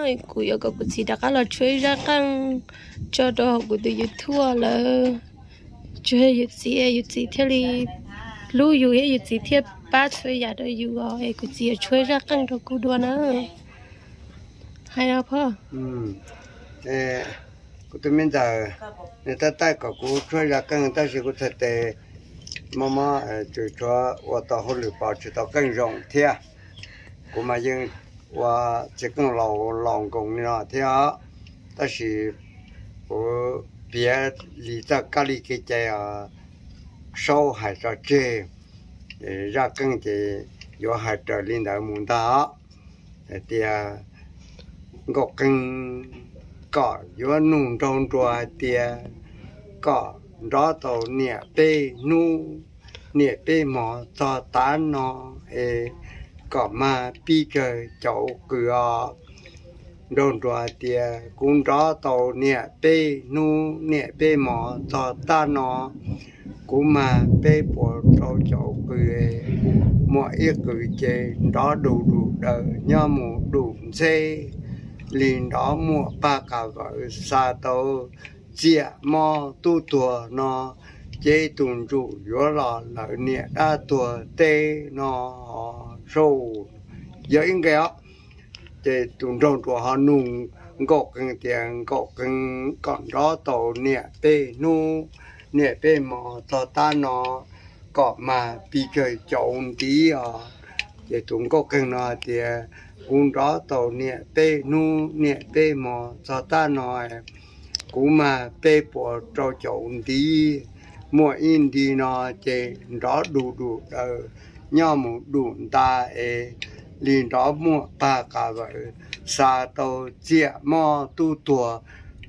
Kuv yuav kom kuv txiv rov qab los tshuab ib zaj qeej tso rau hauv kuv tus YouTube lawm, tsuas yog yus txiv, yus txiv thiaj li hlub yus thiab yus txiv thiaj pab txhua yam rau yus os. Es kuv txiv yuav tshuab ib zaj qeej rau kuv dua na. Hais os phauj. Kuv tus me ntxawm, nws tab tom kom kuv tshuab zaj qeej tab sis kuv txhais tes mob mob, tsuas tshuav ua tau hauj lwm pov tsis tau qeej zoo thiab. Kuv mas yeej ua txiv qeej laus laus nkoos li no thiab os, tab sis kuv piav li txoj kab li kev cai os, Saub hais tso tseg. Zaj qeej ces yuav hais raws li ntawd mus ntag os. Hais tias Nkauj Qeeg kom yuav nug Nraug Nruas hais tias kom nrov tau niam peb hnub niam peb hmo txog tav no es kom mag pib kawg caum qws os. Nraug Nruas tias kuv nrov tau niam peb hnub niam peb hmo txog tav no, kuv mag peb puas rau caum qws. Muaj ib qws ces nrov du du daws nyob mus dum ntxheb li nrov muaj pag qas vawm xa tau txiam mob tub tuag no, ces tus ntsuj yuav los lawm niam dab tuag teb no. Sau, yog ib nqe os. Ces tus Nraug Nruas ho nug Nkauj Qeeg tias Nkauj Qeeg kom nrov tau niam peb hnub niam peb hmo txog tav no kom mag pib kawg caum ntiv os. Ces tus Nkauj Qeeg no hais tias kuv nrov tau niam peb hnub niam peb hmo txog tav no, kuv mag peb puas rau caum ntiv. Muaj ib ntiv no ces nrov du du daws nyob mus dum nta es li nrov muaj pag qas vawm xa tau txiam mob tub tuag,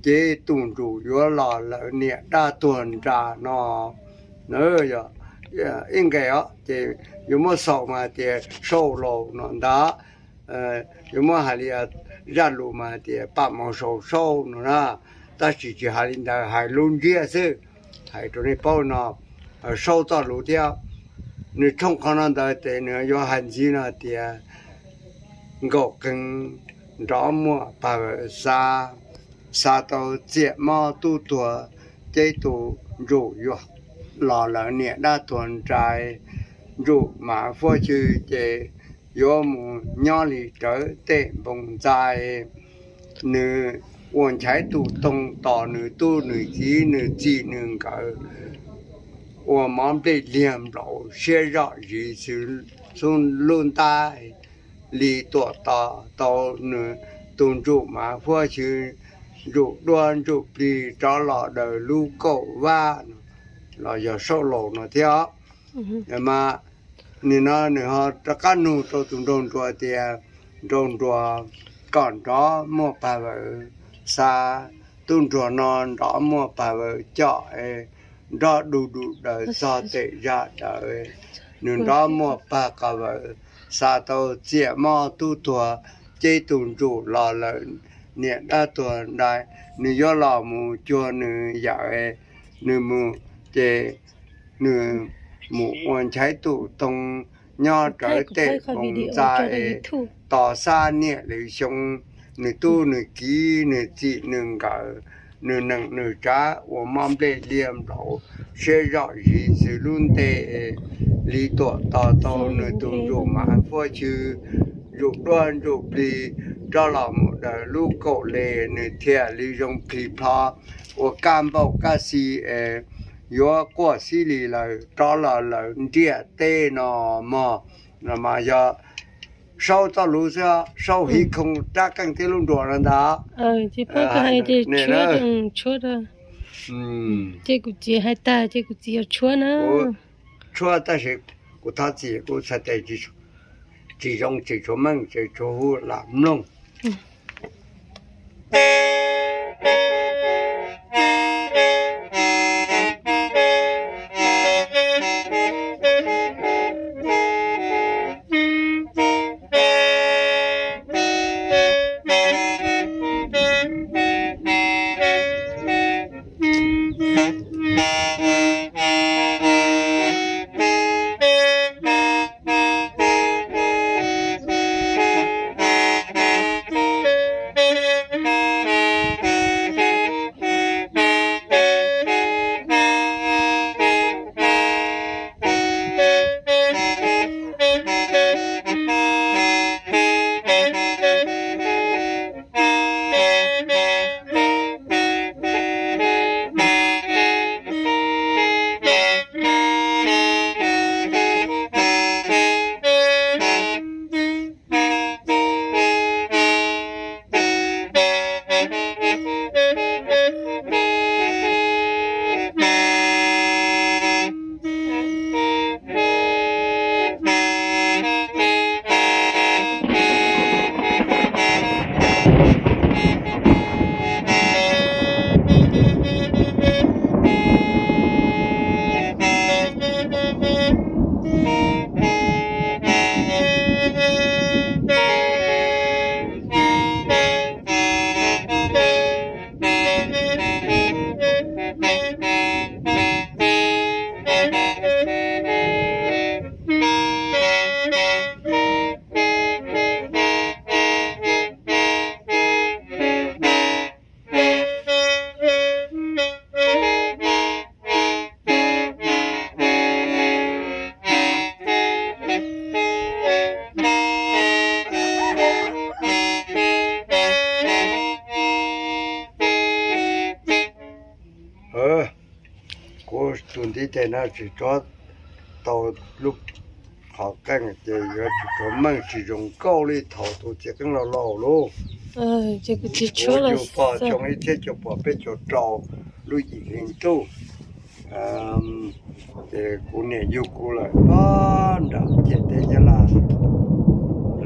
ces tus ntsuj yuav los lawm niam dab tuag nra no. Ib nqe os, ces yuav muab xaus mas tias Saub laus no ntag. Yuav muab hais li zaj lus mas tias Paj Maus Saus Saub no na. Tab sis tsis hais li ntawd, hais lub ntsiab xwb, hais rau nej paub no, Saub txoj lus thiab. Nws tshooj qhov no ntawd ces nws yuav hais ntxiv no tias Nkauj Qeeg nrov muaj pag vawm xa, xa tau txiam mob tub tuag, ces tus ntsuj yuav los lawm niam dab tuag nra, ntsuj mav huab xyw ces yuav mus nyob li rawv tej npoo ntxa. Nws ua nchaiv tus too tos nws tub nws kiv nws txij nws nkawm, ua mov nplej liag nplaum siab zoj zis xwb lub ntab, li tuam tos tau nws tus ntsuj mav huab xyw, ntsuj duab ntsuj plig rov los daws lub kaum vab no, los yog Saub laus no thiab. Mas nim no nws ho rov qab nug rau tus Nraug Nruas tias Nraug Nruas kom nrov muaj pag vawm xa, tub ntsuj no nrov muaj pag vawm coj, nrov du du daws txog tej zaj daws, nws nrov muaj pag qas vawm xa tau txiam mob tub tuag, ces tus ntsuj los lawm niam dab tuag nra, nws yuav los mus cuag nws yawm, nws mus ces nws mus ua nchaiv tus too nyob rawv tej npoo ntxa, tos xab niam lwm xyoo, nws tub nws kiv nws txij nws nkawm, nws nees nws tsav ua mov nplej liag nplaum siab zoj zis xwb lub nte, li tuam tos tau nws tus ntsuj mav huab xyw, ntsuj duab ntsuj plig rov los mus daws lub kaum le, nws thiaj li zoo plig plho ua kab npauj kab xi, yuav quaj xib li lawm rov los lawm ntiaj teb no mog. No mas yog Saub txoj lus xwb, Saub hiv khoo rab qeej thiab lub nruas no ntag. Ces kuv txiv hais tag ces kuv txiv yuav tshuab na. Tshuab tab sis kuv thov txim kuv txhais tes tsis zoo, tsis tshuav meej, tsis tshuav hu lam mloog. Kuv tus ntiv tes no tsis tso tau lub qhov qeej ces yuav tsis tshua meej tsis zoo nkauj li thaum tus txiv qeej laus laus lauj. Kuv yug pog xyoo ib txhiab cuaj puas peb caug rau lub yim hli ntuj, ces kuv niam yug kuv lawm nram ciam teb Nyab Laj,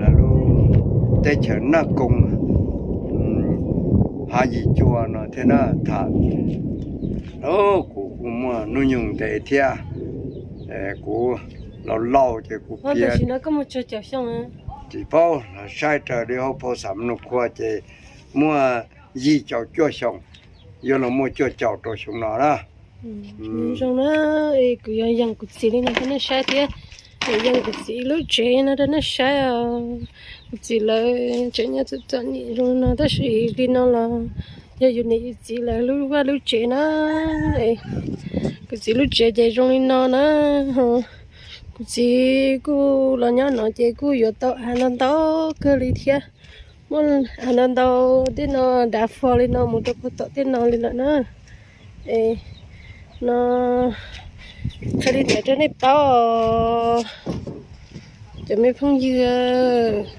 lawv lub teb chaws Naj Koos, Hav Yim Cua no thiab na. Tham kuv kuj muaj hnub nyoog ntev thiab, kuv laus laus ces kuv piav tsis paub los saib raws li hauv phau Xam Nus Khua ces muaj yim caum cuaj xyoo, yuav los muaj cuaj caum rau xyoo no na. Zoo na, kuv yuav yees kuv txiv li no rau nej saib thiab, yees kuv txiv lub tsev no rau nej saib os. Kuv txiv lawv tseem nyob txom txom nyem zoo no tab sis li no los yog yus niam yus txiv lawv lub vaj lub tsev na. Kuv txiv lub tsev ces zoo li no na. Kuv txiv kuj los nyob no ces kuj yuav tau av ntau ntau kawg li thiab. Muaj av ntau ntau tej no dav fo li no mus rau puag tom tej no li lawm na. Es no qhia li ntawd rau nej paub, cov me phooj ywg.